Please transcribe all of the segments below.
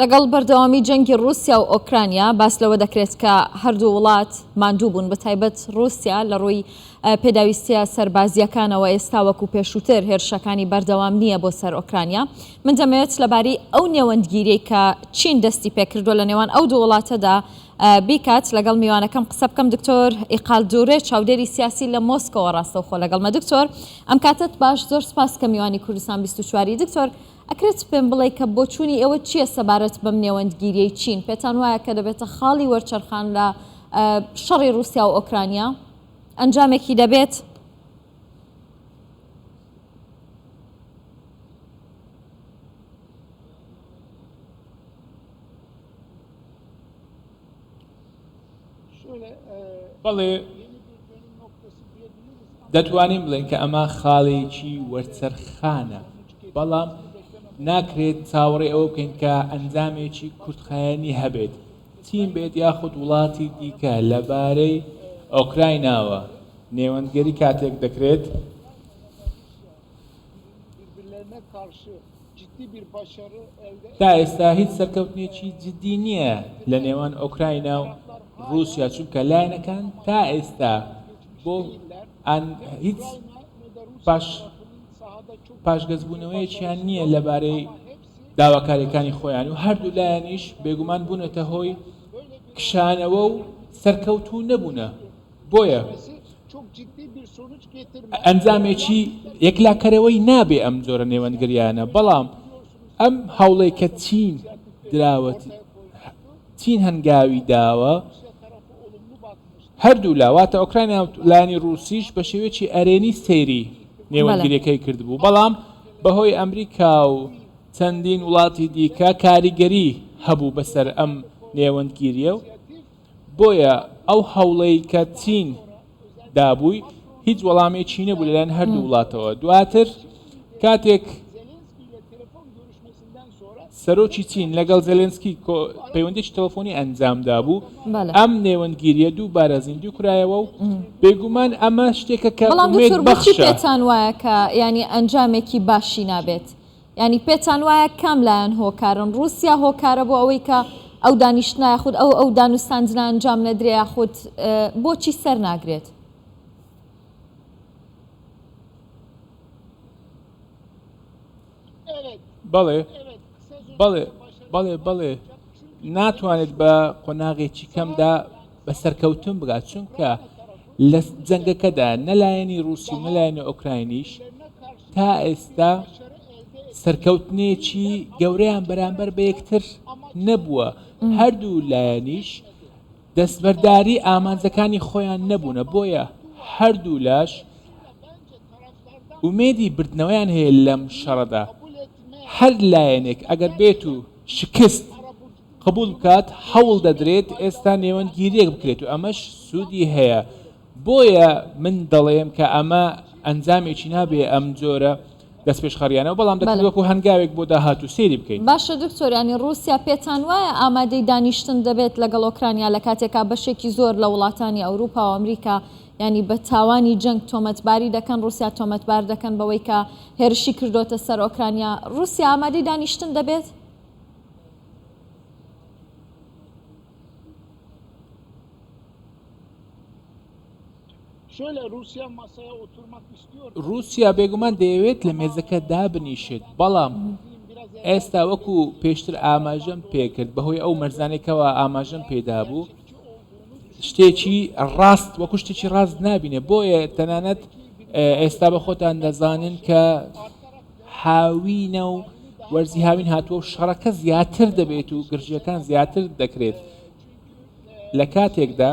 لەگەڵ بەردەوامی جەنگی ڕووسیا و ئۆکرانیا باس لەوە دەکرێت کە هەردوو وڵات ماندوو بوون بەتایبەت ڕووسیا لە ڕووی پێداویستیە سەربازییەکانەوە ئێستا وەکو پێشووتر هێرشەکانی بەردەوام نییە بۆ سەر ئۆکرانیا من دەمەوێت لەبارەی ئەو نێوەندگیریەی کە چین دەستی پێکردووە لە نێوان ئەو دوو وڵاتەدا بیکات لەگەڵ میوانەکەم قسە بکەم دکتۆر ئیقال دورێ چاودێری سیاسی لە مۆسکۆوە ڕاستەوخۆ لەگەڵمە دکتۆر ئەم کاتت باش زۆر سپاس کە میوانی کوردستان 24 دکتۆر ئەکرێت پێم بڵێی کە بۆچوونی ئێوە چییە سەبارەت بەم نێوەندگیریەی چین؟ پێتان وایە کە دەبێتە خاڵی وەرچەرخان لە شەڕی ڕووسیا و ئۆکرانیا؟ ئەنجامێکی دەبێت؟ بەڵێ دەتوانین بڵێن کە ئەمە خاڵێکی وەرچەرخانە بەڵام ناکرێت چاوەڕێ ئەوە بکەین کە ئەنجامێکی کورتخایەنی هەبێت چین بێت یاخود وڵاتی دیکە لەبارەی ئۆکرایناوە نێوەندگەری کاتێک دەکرێت تا ئێستا هیچ سەرکەوتنێکی جدی نییە لە نێوان ئۆکراینا و ڕووسیا چونکە لایەنەکان تا ئێستا بۆ هیچ پاش پاشگەزبوونەوەیەکیان نییە لەبارەی داواکاریەکانی خۆیان و هەردوو لایەنیش بێگومان بوونەتە هۆی کشانەوە و سەرکەوتوو نەبوونە بۆیە ئەنجامێکی یەکلاکەرەوەی نابێ ئەم جۆرە نێوەندگریانە، بەڵام ئەم هەوڵەی کە چین دراوەت چین هەنگاوی داوە هەردوولا واتە ئۆکرانیا و لایەنی ڕووسیش بە شێوەیەکی ئەرێنی سەیری نێوەندگریەکەی کردبوو، بەڵام بەهۆی ئەمریکا و چەندین وڵاتی دیکە کاریگەری هەبوو بەسەر ئەم نێوەندگیریە و بۆیە ئەو هەوڵەی کە چین دابووی هیچ وەڵامێکی نەبوو لەلایەن هەردوو وڵاتەوە دواتر کاتێک سەرۆکی چین لەگەڵ زێلێنسکی پەیوەندێکی تەلەفۆنی ئەنجام دابوو ئەم نێوەندگیریە دووبارە زیندوو کرایەوە و بێگومان ئەمە شتێکە کە بەڵام دکتۆر بۆچی پێتان وایە کە ینی ئەنجامێکی باشی نابێت یانی پێتان وایە کام لایەن هۆکارن؟ ڕووسیا هۆکارە بۆ ئەوەی کە ئەو دانیشتنە یاخود ئەو ئەو دانوستاندنە ئەنجام نەدرێ یاخود بۆچی سەر ناگرێت؟ بەڵێ بەڵێ بەڵێ بەڵێ ناتوانێت بە قۆناغێکی کەمدا بە سەرکەوتن بگات چونکە لە جەنگەکەدا نە لایەنی ڕووسی و نە لایەنی ئۆکراینیش تا ئێستا سەرکەوتنێکی گەورەیان بەرامبەر بە یەکتر نەبووە هەردوو لایەنیش دەستبەرداری ئامانجەکانی خۆیان نەبوونە بۆیە هەردوو لاش ئومێدی بردنەوەیان هەیە لەم شەڕەدا هەر لایەنێک ئەگەر بێت و شکست قبوڵ بکات، هەوڵ دەدرێت ئێستا نێوەندگیرییەک بکرێت و ئەمەش سوودی هەیە، بۆیە من دەڵێم کە ئەمە ئەنجامێکی نابێ ئەم جۆرە دەستپێشخەریانە، بەڵام دەکرێت وەکو هەنگاوێک بۆ داهاتوو سەیری بکەین. باشە دکتۆر یانی ڕووسیا پێتان وایە ئامادەی دانیشتن دەبێت لەگەڵ ئۆکرانیا لە کاتێکا بەشێکی زۆر لە وڵاتانی ئەوروپا و ئەمریکا یانی بە تاوانی جەنگ تۆمەتباری دەکەن ڕووسیا تۆمەتبار دەکەن بەوەی کە هێرشی کردۆتە سەر ئۆکرانیا ڕووسیا ئامادەی دانیشتن دەبێت؟ ڕووسیا بێگومان دەیەوێت لە مێزەکە دابنیشێت، بەڵام ئێستا وەکو پێشتر ئاماژەم پێکرد بەهۆی ئەو مەرزانێکەوە ئاماژەم پێدابوو شتێکی ڕاست وەکو شتێکی ڕاست نابینێ بۆیە تەنانەت ئێستا بە خۆتان دەزانن کە هاوینە و وەرزی هاوین هاتووە و شەڕەکە زیاتر دەبێت و گرژیەکان زیاتر دەکرێت لە کاتێکدا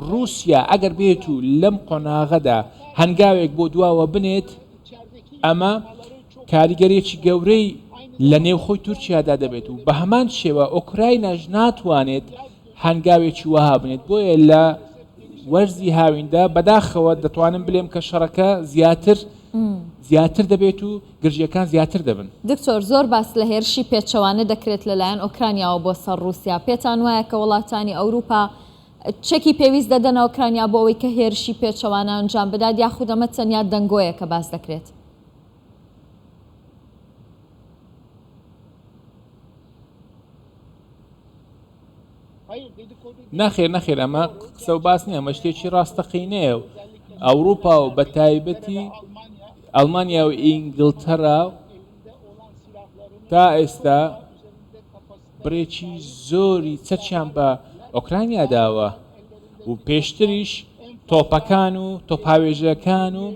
رووسیا ئەگەر بێت و لەم قۆناغەدا هەنگاوێک بۆ دواوە بنێت ئەمە کاریگەرێکی گەورەی لە نێوخۆی تورکیادا دەبێت و بە هەمان شێوە ئۆکرایناش ناتوانێت هەنگاوێکی وەها بنێت بۆیە لە وەرزی هاویندا بەداخەوە دەتوانم بلێم کە شەڕەکە زیاتر زیاتر دەبێت و گرژیەکان زیاتر دەبن. دکتۆر زۆر باس لە هێرشی پێچەوانە دەکرێت لەلایەن ئۆکرانیاوە بۆ سەر ڕووسیا، پێتان وایە کە وڵاتانی ئەوروپا چەکی پێویست دەدەنە ئۆکرانیا بۆ ئەوەی کە هێرشی پێچەوانە ئەنجام بدات یاخود ئەمە تەنیا دەنگۆیە کە باس دەکرێت؟ نەخێر نەخێر ئەمە قسە و باس نییە ئەمە شتێکی ڕاستەقینەیە و ئەوروپا و بە تایبەتی ئەڵمانیا و ئینگلتەرا تا ئێستا بڕێکی زۆری چەکیان بە ئۆکرانیا داوە و پێشتریش تۆپەکان و تۆپاوێژەکان و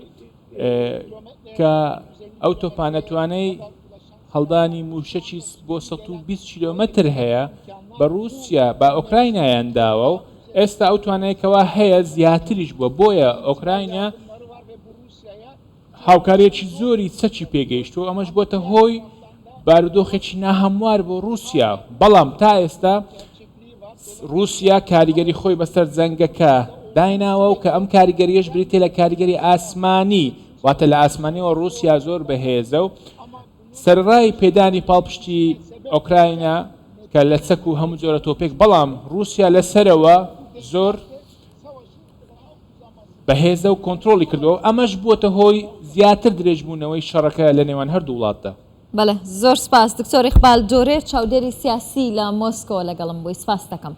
کە ئەو تۆپانە توانای هەڵدانی مووشەکی بۆ 120 کیلۆمەتر هەیە بە رووسیا بە ئۆکراینایان داوە و ئێستا ئەو توانای کەوا هەیە زیاتریش بووە بۆیە ئۆکراینا هاوکاریەکی زۆری چەکی پێگەیشتووە ئەمەش بۆتە هۆی بارودۆخێکی ناهەموار بۆ رووسیا بەڵام تا ئێستا رووسیا کاریگەری خۆی بەسەر جەنگەکە دایناوە و کە ئەم کاریگەریەش بریتە لە کاریگەری ئاسمانی واتە لە ئاسمانیەوە رووسیا زۆر بەهێزە و سەرەڕای پێدانی پاڵپشتی ئۆکراینا کە لە چەک و هەموو جۆرە تۆپێک بەڵام رووسیا لەسەرەوە زۆر بەهێزە و کۆنترۆڵی کردووە و ئەمەش بووەتە هۆی زیاتر درێژبوونەوەی شەڕەکە لە نێوان هەردوو وڵاتدا. بەڵێ زۆر سپاس دکتۆر ئیقبال دۆرێر چاودێری سیاسی لە مۆسکۆ لەگەڵم بووی سپاست دەکەم.